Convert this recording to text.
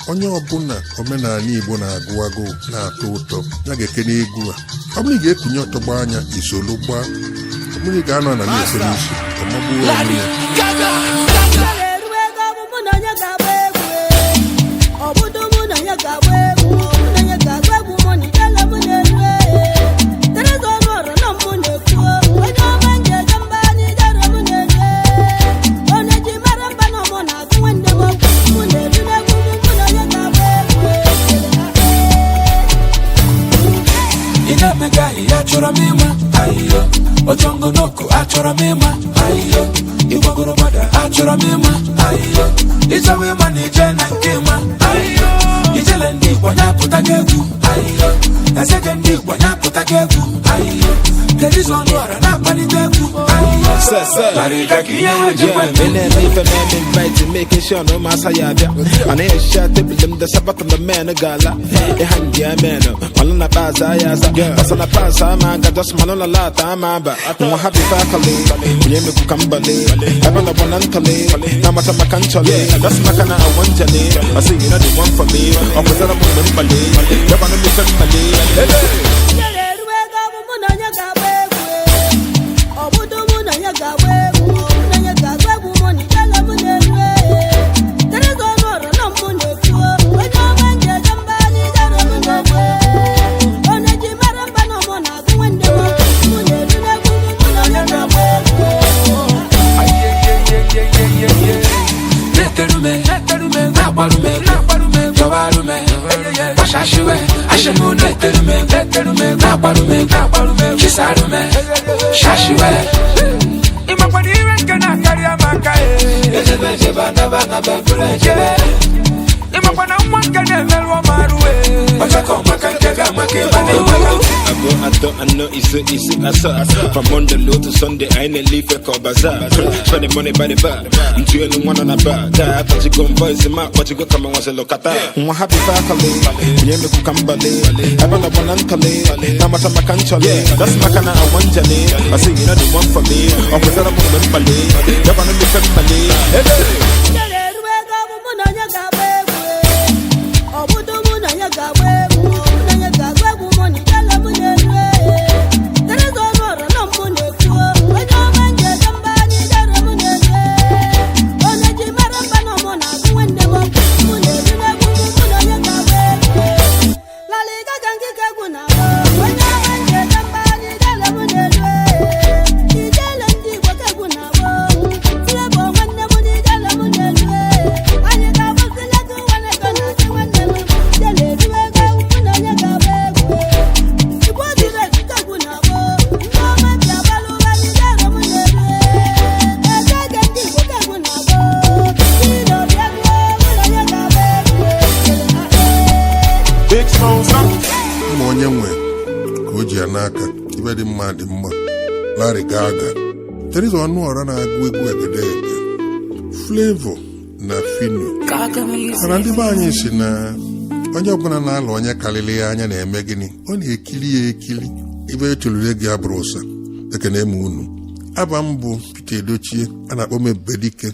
Onye ọbụla omenala Igbo na-agụ agụụ na-atọ ụtọ ya ga-ekene egwu a. Ọ bụrụ ị ga-ekunye ọtọgbọ anya isolu gbaa, ọ bụrụ ị ga-anọ na na-efe n'isi ọmagbuo onwe ya. Ị na-emega ihe achọrọ m ịma ahịhịa ojongonoko, achọrọ m ịma ahịhịa ịgbagoro gbada, achọrọ m ịma ahịhịa ịchọwa ịma na ije na nke ịma ahịhịa ijele ndị Igbo nyapụta gị egwu ahịhịa ezege ndị Igbo nyapụta gị egwu ahịhịa Teriza ọnụ ọra na-akpalite egwu ahịhịa Sir, sir. Larịịga ka ihe ha ji Yeah, gwa me na me for man invite, making sure no masa ya bịa. A na-ehicha tebụl m desa bọtụlụ men gala. Ịha ndị ya men, malụ na paasa ya asa. Pasa na paasa ama aga, just malụ na lata ama aba. Nwa ha bife akali, onye mekwu ka mbali. Ebe na gbana ntọli, na amata maka nchọli. Just maka na awọ njali, I say you know the one for me. Ọ kwụsara m mgbe mkpali, gabana m ife mmali. Hey, hey. Na-eterume, na-agbarume, jọwarume, gbasashiwe, ashimu na-eterume, na-agbarume, chisarume, shashiwe. Ịmakwara ire nke na-akarị amaka e. Ejebe ejebe anaba anaba bụrụ ejebe. Ịmakwa na nwa nke na-emerụ ọmarụ e. Ọchakọ maka nke ga-amaka ịma na-enweka. Abụọ, atọ, anọ, ise, isi, asaa. From Monday low to Sunday, I ain't leave for bazaar. Spending money by the bar. Ntu elu nwa nọ na bar. Taa atachigo m voice ma kpọchigo kama nwa selo kata. Nwa happy fakali, onye mekwu ka mbali. Ebe na gbana ntọli, na amata maka nchọli. That's maka na awọ njali. I say you know the one for me. Ọ kwụsara m mgbe mkpali. Gabana m ife mmali. Hey, hey. Mma onye nwe ka o ji ya n'aka, ibe dị mma dị mma. Larry Gaga, Teriza Ọnụọra na-agụ egwu egedege, Flavor na Fino. Mana ndị be anyị si na onye ọbụla na-alụ onye karịrị ya anya na-eme gịnị? Ọ na-ekiri ya ekiri. Ibe etolure gị abụrụ ụsa. Ekene m unu. Aba m bụ Peter Edochie, a na-akpọ m Ebubedike.